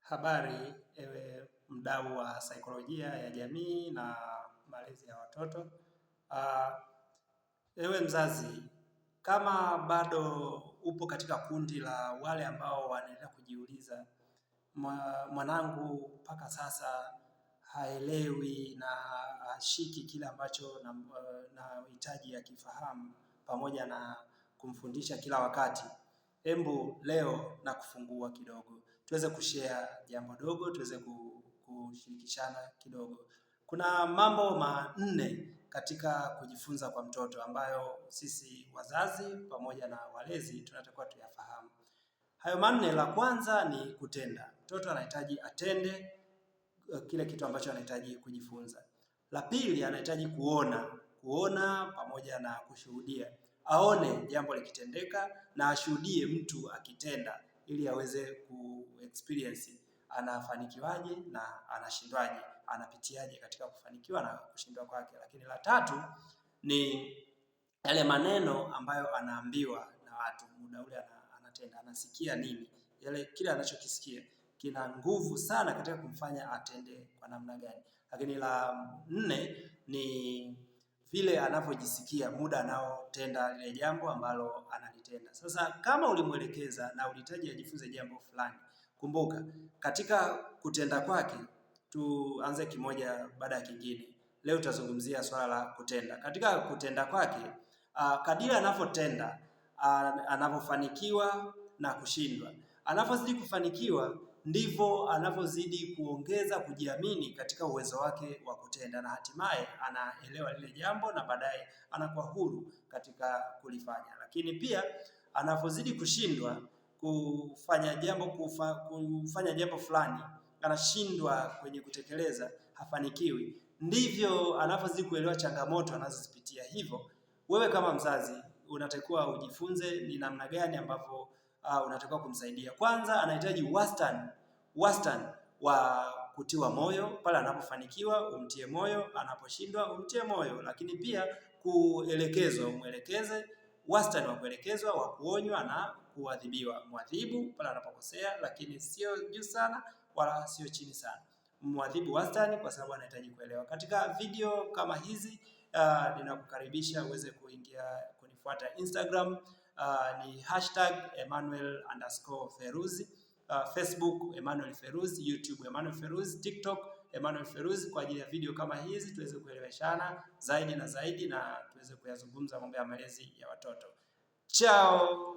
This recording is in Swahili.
Habari ewe mdau wa saikolojia ya jamii na malezi ya watoto. Ewe mzazi, kama bado upo katika kundi la wale ambao wanaendelea kujiuliza, mwanangu mpaka sasa haelewi na hashiki kile ambacho nahitaji akifahamu, pamoja na kumfundisha kila wakati, embu leo na kufungua kidogo, tuweze kushare jambo dogo, tuweze kushirikishana kidogo. Kuna mambo manne katika kujifunza kwa mtoto ambayo sisi wazazi pamoja na walezi tunatakiwa tuyafahamu. Hayo manne, la kwanza ni kutenda. Mtoto anahitaji atende kile kitu ambacho anahitaji kujifunza. La pili, anahitaji kuona, kuona pamoja na kushuhudia, aone jambo likitendeka na ashuhudie mtu akitenda, ili aweze ku experience anafanikiwaje na anashindwaje, anapitiaje katika kufanikiwa na kushindwa kwake. Lakini la tatu ni yale maneno ambayo anaambiwa na watu muda ule anatenda, anasikia nini, yale kile anachokisikia kina nguvu sana katika kumfanya atende kwa namna gani. Lakini la nne ni vile anavyojisikia muda anaotenda lile jambo ambalo analitenda. Sasa kama ulimwelekeza na ulihitaji ajifunze jambo fulani, kumbuka katika kutenda kwake, tuanze kimoja baada ya kingine. Leo tutazungumzia swala la kutenda. Katika kutenda kwake, kadiri anavyotenda, anavyofanikiwa na kushindwa, anavyozidi kufanikiwa ndivyo anavyozidi kuongeza kujiamini katika uwezo wake wa kutenda, na hatimaye anaelewa lile jambo na baadaye anakuwa huru katika kulifanya. Lakini pia anavyozidi kushindwa kufanya jambo kufanya jambo fulani, anashindwa kwenye kutekeleza, hafanikiwi, ndivyo anavyozidi kuelewa changamoto anazozipitia. Hivyo wewe kama mzazi unatakiwa ujifunze ni namna gani ambavyo unatakiwa kumsaidia. Kwanza anahitaji wastani wa kutiwa moyo pale anapofanikiwa, umtie moyo, anaposhindwa umtie moyo, lakini pia kuelekezwa, umwelekeze, wastani wa kuelekezwa, wa kuonywa na kuadhibiwa. Mwadhibu pale anapokosea, lakini sio juu sana wala sio chini sana. Mwadhibu wastani, kwa sababu anahitaji kuelewa. Katika video kama hizi ninakukaribisha uweze kuingia kunifuata Instagram, ni #Emmanuel_Feruzi. Facebook Emmanuel Feruzi, YouTube Emmanuel Feruzi, TikTok Emmanuel Feruzi, kwa ajili ya video kama hizi tuweze kueleweshana zaidi na zaidi na tuweze kuyazungumza mambo ya malezi ya watoto. Chao.